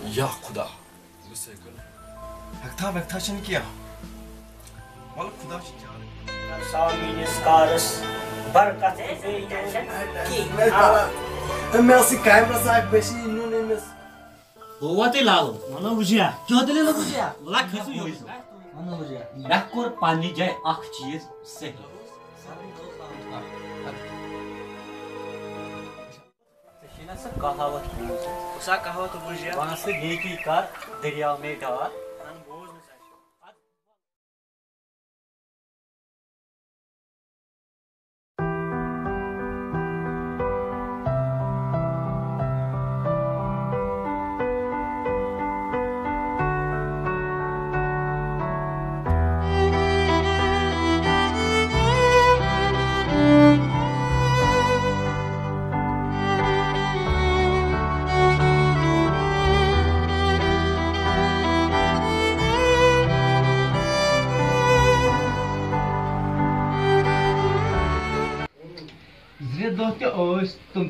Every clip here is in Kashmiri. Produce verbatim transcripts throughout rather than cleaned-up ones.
یا خدا، بہٕ سا کُن ہٮ۪کتھا وٮ۪کتھا چھِنہٕ کینٛہہ۔ وَلہٕ خدا چھُ جان۔ کر سا میٲنِس کارس برکت تہٕ بیٚیہِ ٹینشن کِہیٖنۍ۔ آ۔ مےٚ ٲسٕے کامہِ رژھ اکھ بٔسی نیُن أمِس۔ بہٕ واتَے لالو۔ وَنو وٕچھِیا۔ کیٛاہ دٔلیٖل وٕچھِیا؟ وَلہٕ کھٔسٕے یوٚہَے۔ وَنو وٕچھِیا۔ مےٚ کوٚر پننہِ جایہِ اکھ چیٖز صحیح۔ ژےٚ چھُے نا سُہ کہاوت بوٗزمُت؟ کُس سا کہاوت بوٗز یا؟ وَنان سُہ نیکی کر دٔریاو میں ڈار۔ وَنان بوٗز نہٕ سا۔ زٕ دۄہ تہِ ٲسۍ تِم۔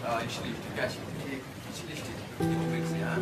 آ، یہِ چھِ لِفٹ، کیٛاہ چھِ؟ ٹھیٖک، یہِ چھِ لِفٹ، یہِ چھِ لِفٹ، آ۔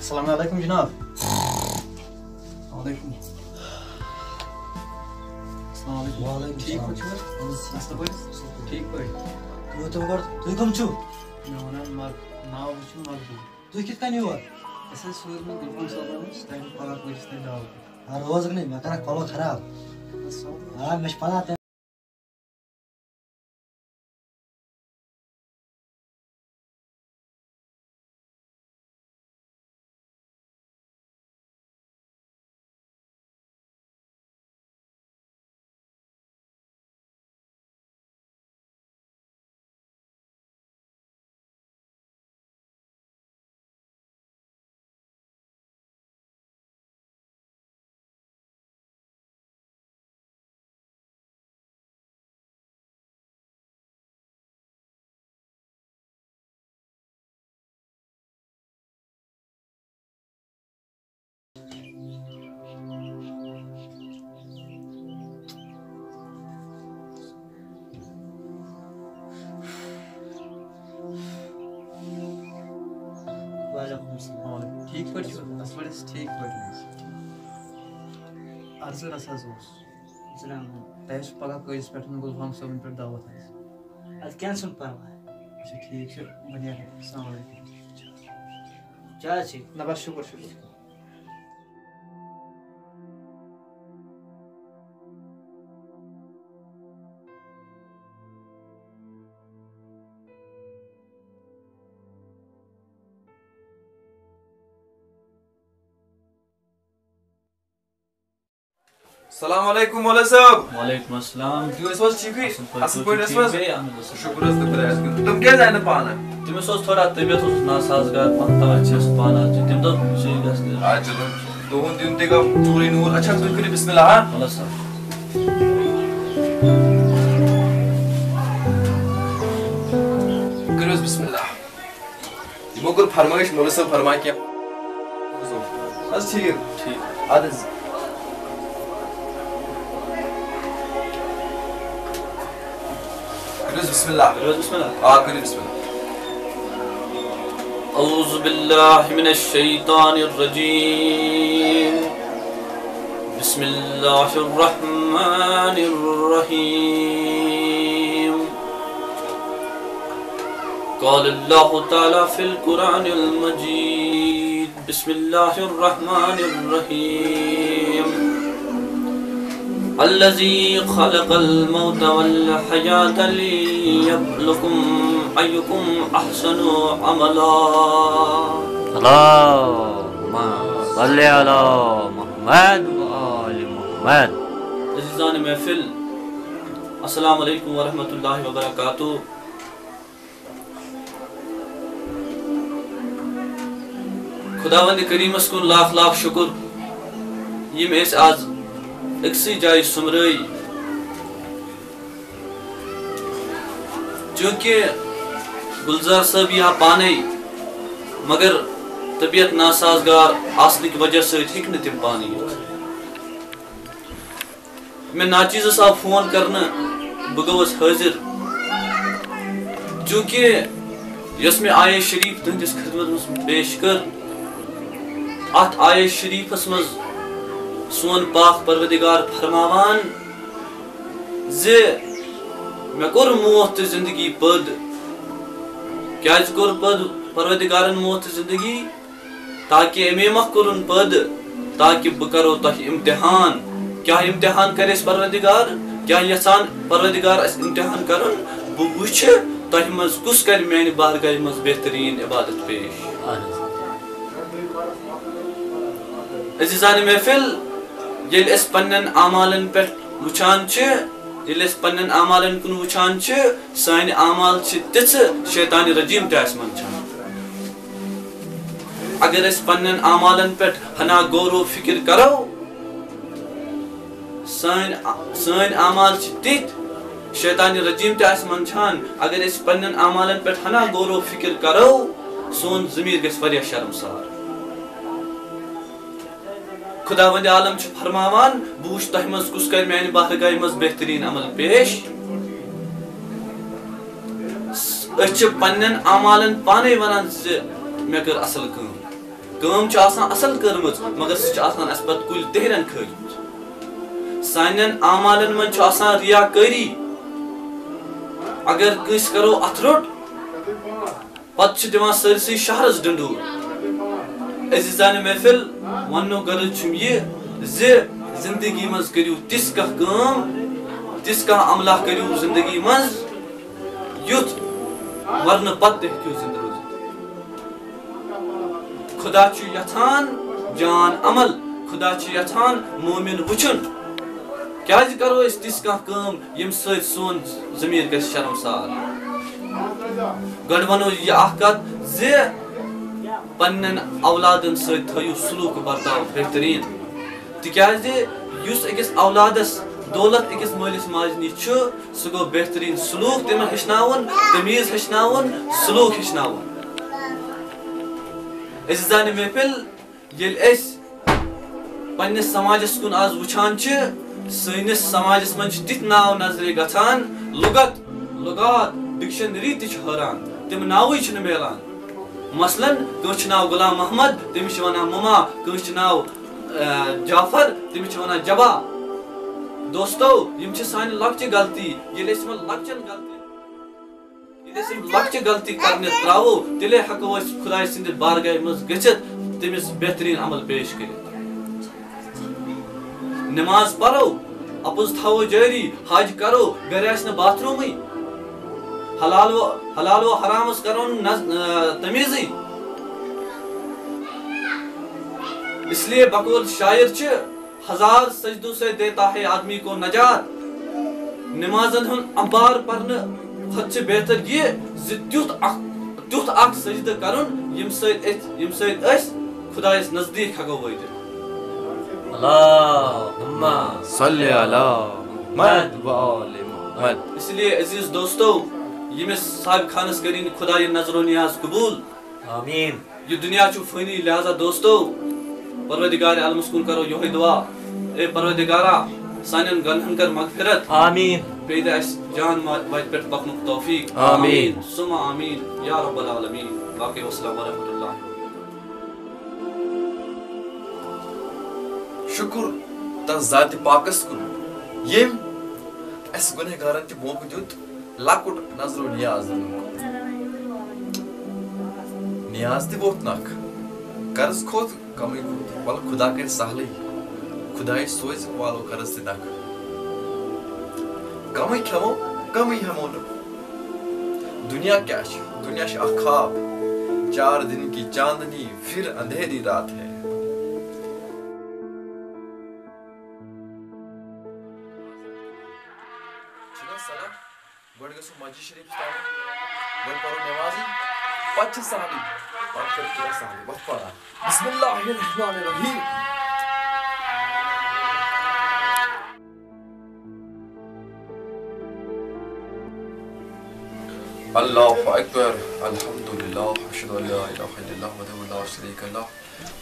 السلام علیکم جناب۔ السلام علیکم۔ السلام علیکم۔ وعلیکم ٹھیٖک السلام۔ پٲٹھۍ چھِو حظ؟ اَصٕل پٲٹھۍ؟ ٹھیٖک پٲٹھۍ۔ تُہۍ ؤنۍتو گۄڈٕ، تُہۍ کٕم چھِو؟ مےٚ وَنان مَر-، ناو حظ چھُ مَرحوٗم۔ تُہۍ کِتھ کٔنۍ یور؟ اَسہِ حظ سوٗز مےٚ گُلفام صٲبَن، اَسہِ تَمہِ پَگاہ پٲٹھۍ اَسہِ تَتہِ دعوت۔ آ، روزُکھ نہٕ، مےٚ کَرَکھ پَلو خراب۔ بَس سَو۔ آ، مےٚ چھِ پَتہ تَمہِ وعلیکم السلام۔ ٹھیٖک پٲٹھۍ چھِو؟ اَصٕل پٲٹھۍ حظ، ٹھیٖک پٲٹھۍ حظ۔ عرضہٕ رَژھ حظ اوس۔ السلام علیکم۔ تۄہہِ حظ چھُ پَگاہ کٲلِس پٮ۪ٹھ گُلفام صٲبَن پٮ۪ٹھ دعوت حظ۔ اَدٕ کینٛہہ چھُنہٕ پَرواے۔ اچھا، ٹھیٖک چھُ، بہٕ نیرٕ۔ السلام علیکم۔ چلو ٹھیٖک۔ نہ بَس، شُکُر، شُکُر۔ السلام علیکم مولوی صٲب۔ وعلیکم السلام۔ تُہۍ ٲسِو حظ ٹھیٖکھٕے؟ اَصٕل پٲٹھۍ، اَصٕل پٲٹھۍ ٲسِو حظ؟ ٹھیٖک گٔے، اَہَن حظ، اَصٕل پٲٹھۍ۔ شُکُر حظ تہٕ خۄدایَس کُن۔ تِم کیٛازِ آیہِ نہٕ پانہٕ؟ تٔمِس اوس تھوڑا طبیعت اوسُس ناسازگار پَہَم، تَوَے چھِ سُہ پانہٕ آز۔ تٔمۍ دوٚپ ژےٚ گژھِ نہٕ۔ آ، چلو، تُہُنٛد دیُن تہِ گوٚو نوٗرٕے نوٗر۔ اچھا، تُہۍ کٔرِو بسم اللہ، ہا؟ وَلہٕ سا۔ کٔرِو حظ بسم اللہ۔ یِمو کوٚر فرمٲیِش، مولوی صٲب فرمایہِ کینٛہہ۔ بوٗزِو۔ حظ ٹھیٖک۔ ٹھیٖک۔ اَدٕ حظ۔ کٔرِو حظ بسم اللہ۔ کٔرِو حظ بسم اللہ۔ آ، کٔرِو بسم اللہ۔ أعوذ بالله من الشيطان الرجيم. بسم الله الرحمن الرحيم. قال الله تعالى في القرآن المجيد، بسم الله الرحمن الرحيم، الذي خلق الموت والحياة ليبلوكم أيكم أحسن عملا. اللهم صل على محمد وآل محمد. عزیزان محفل، السلام علیکم ورحمۃ اللہ وبرکاتہ۔ خداوند کریمس کُن لاکھ لاکھ شُکر، ییٚمۍ أسۍ آز أکسٕے جایہِ سوٚمرٲے۔ چوٗنٛکہِ گُلزار صٲب یی ہا پانے، مگر طبیعت ناسازگار آسنٕکۍ وجہ سۭتۍ ہیٚکۍ نہٕ تِم پانہٕ یِتھ۔ مےٚ ناچیزس آو فون کرنہٕ، بہٕ گوٚوس حٲضِر، چوٗنٛکہِ یۄس مےٚ آیت شریف تُہنٛدِس خدمتس منٛز پیش کٔر، اتھ آیت شریفس منٛز سون پاک پروردگار فرماوان زِ مےٚ کوٚر موت تہٕ زندگی پٲدٕ۔ کیازِ کوٚر پٲدٕ پروردگارن موت تہٕ زندگی؟ تاکہِ اَمے مۄکھ کوٚرُن پٲدٕ، تاکہِ بہٕ کرو تۄہہِ امتحان۔ کیٛاہ امتحان کرِ اَسہِ پروردگار؟ کیٛاہ یژھان پروردگار اَسہِ امتحان کرُن؟ بہٕ وٕچھِ تۄہہِ منٛز کُس کرِ میانہِ بارگاہہِ منٛز بہتریٖن عبادت پیش۔ اہن حظ۔ عزیزان محفل، ییٚلہِ أسۍ پننٮ۪ن اعمالن پٮ۪ٹھ وٕچھان چھِ، ییٚلہِ أسۍ پننٮ۪ن اعمالن کُن وٕچھان چھِ، سٲنۍ اعمال چھِ تِژھٕ شیطان رجیٖم تہِ اَسہِ منٛز چھِ۔ اگر أسۍ پننٮ۪ن اعمالن پٮ۪ٹھ ہنا غور و فکر کرو، سٲنۍ، سٲنۍ اعمال چھِ تِتھۍ، شیطان رجیٖم تہِ آسہِ منٛدچھان۔ اگر أسۍ پننٮ۪ن اعمالن پٮ۪ٹھ ہنا غور و فکر کرو، سون ضمیٖر گژھِ واریاہ شرمسار۔ خداوند عالم چھُ فرماوان، بہٕ وٕچھٕ تۄہہِ منٛز کُس کرِ میانہِ بارگاہہِ منٛز بہتریٖن عمل پیش۔ أسۍ چھِ پننٮ۪ن اعمالن پانے ونان زِ مےٚ کٔر اصل کٲم۔ کٲم چھِ آسان اصل کٔرمٕژ، مگر سُہ چھِ آسان اسہِ پتہٕ کُلۍ تیٚہرن کھٲجمٕژ۔ سانٮ۪ن اعمالن منٛز چھُ آسان ریاکٲری۔ اگر کٲنٛسہِ کرو اتھٕ روٚٹ، پتہٕ چھِ دِوان سٲرسٕے شہرس ڈنڈور۔ عزیزانِ محفل، وننُک غرض چھُم یہِ زِ زندگی منٛز کٔرِو تِژھ کانٛہہ کٲم، تِژھ کانٛہہ عملہ کٔرِو زندگی منٛز، یُتھ مرنہٕ پتہٕ تہِ ہیٚکِو زندٕ روٗزِتھ۔ خدا چھُ یژھان جان عمل، خدا چھُ یژھان مومن وٕچھُن۔ کیازِ کرو أسۍ تِژھ کانٛہہ کٲم ییٚمہِ سۭتۍ سون ضمیر گژھِ شرمسار؟ گۄڈٕ ونو یہِ اکھ کتھ زِ پننٮ۪ن اولادن سۭتۍ تھٲیِو سلوک برتاو بہترین، تِکیازِ یُس أکِس اولادس دولت أکِس مٲلِس ماجہِ نِش چھُ، سُہ گوٚو بہترین سلوک تٔمِس ہیٚچھناوُن، تمیٖز ہیٚچھناوُن، سلوک ہیٚچھناوُن۔ عزیزانِ محفل، ییٚلہِ أسۍ پننِس سماجس کُن آز وٕچھان چھِ، سٲنِس سماجس منٛز چھِ تِتھۍ ناو نظرِ گژھان، لغت، لغات، ڈکشنری تہِ چھِ حٲران، تِم ناوٕے چھِنہٕ میلان۔ مثلاً، کٲنٛسہِ چھُ ناو غلام محمد، تٔمِس چھِ ونان مما، کٲنٛسہِ چھُ ناو، آ، جعفر، تٔمِس چھِ ونان جبا۔ دوستو، یِم چھِ سانہِ لۄکچہِ غلطی، ییٚلہِ أسۍ یِمن لۄکچٮ۪ن غلطین ییٚلہِ أسۍ یِم لۄکچہِ غلطی کرنہِ ترٛاوو، تیٚلے ہٮ۪کو أسۍ خۄداے سٕنٛدِ بارگاہہِ منٛز گٔژھِتھ تٔمِس بہتریٖن عمل پیش کٔرِتھ۔ نماز پرو، اپُز تھاوو جٲری، حج کرو، گرِ آسہِ نہٕ باتھ روٗمٕے، حلال و، حلال و حرامس کرو نہٕ نظ-، آ، تمیٖزٕے۔ اس لیے بقول شاعر چھِ، ہزار سجدوں سے دیتا ہے آدمی کو نجات۔ نمازن ہُنٛد امبار پرنہٕ کھۄتہٕ چھِ بہتر یہِ زِ تیُتھ اکھ، تیُتھ اکھ سجدٕ کرُن، ییٚمہِ سۭتۍ أسۍ، ییٚمہِ سۭتۍ أسۍ خۄدایس نزدیٖک ہٮ۪کو وٲتِتھ۔ اللہم صل علی محمد و آل محمد۔ اس لیے عزیز دوستو، ییٚمِس صاحب خانس کٔرِن خۄدایہِ نظر و نیاز قبوٗل۔ آمین۔ یہِ دُنیا چھُ فٲنی، لہذا دوستو، پروردگار عالمس کُن کرو یِہوٚے دُعا، اے پروردگارا، سانٮ۪ن گۄنہن کر مغفرت۔ آمین۔ بیٚیہِ دِ اَسہِ جان ما-، وتہِ پٮ۪ٹھ پکنُک توفیق۔ آمین۔ ثم آمین یا رب العالمین۔ باقی والسلام ورحمۃ اللہ۔ شُکُر تس ذاتِ پاکس کُن، ییٚمۍ اَسہِ گۄنہگارن تہِ موقعہٕ دیُت لۄکُٹ نظر و نیاز دِنُک۔ نیاز تہِ ووت نکھ، قرض کھوٚت کمٕے کھوٚت، ولہٕ خدا کرِ سہلٕے، خدایہِ سوزِ والو قرض تہِ نکھ۔ کمٕے کھٮ۪مو، کمٕے ہٮ۪مو نہٕ۔ دنیا کیٛاہ چھِ؟ دنیا چھِ اکھ خواب، چار دن کی چاندنی، پھر اندھیری رات ہے۔ چھُنہ صلاح؟ گۄڈٕ گژھو مسجد شریفس تام، گۄڈٕ پرو نمازٕے، پتہٕ چھِ سہلٕے، پتہٕ کٔرِو خۄدا سہلٕے۔ وۄتھ پران۔ بسم اللہ الرحمن الرحیم۔ اللہ اکبر، الحمدللہ، اشہد ان لا الہ الا اللہ وحدہ لا شریک لہ،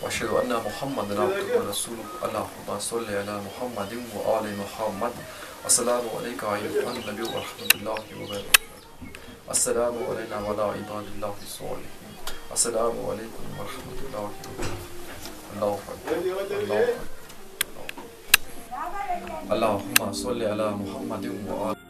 واشہد ان محمدا عبدہ ورسولہ۔ اللہم صل علی محمد و آل محمد۔ السلام علیک ایھا النبی ورحمۃ اللہ وبرکاتہ۔ السلام علینا وعلی عباد اللہ الصالحین۔ السلام علیکم ورحمۃ اللہ وبرکاتہ۔ اللہ اکبر، اللہ اکبر۔ اللہم صل علی محمد و آل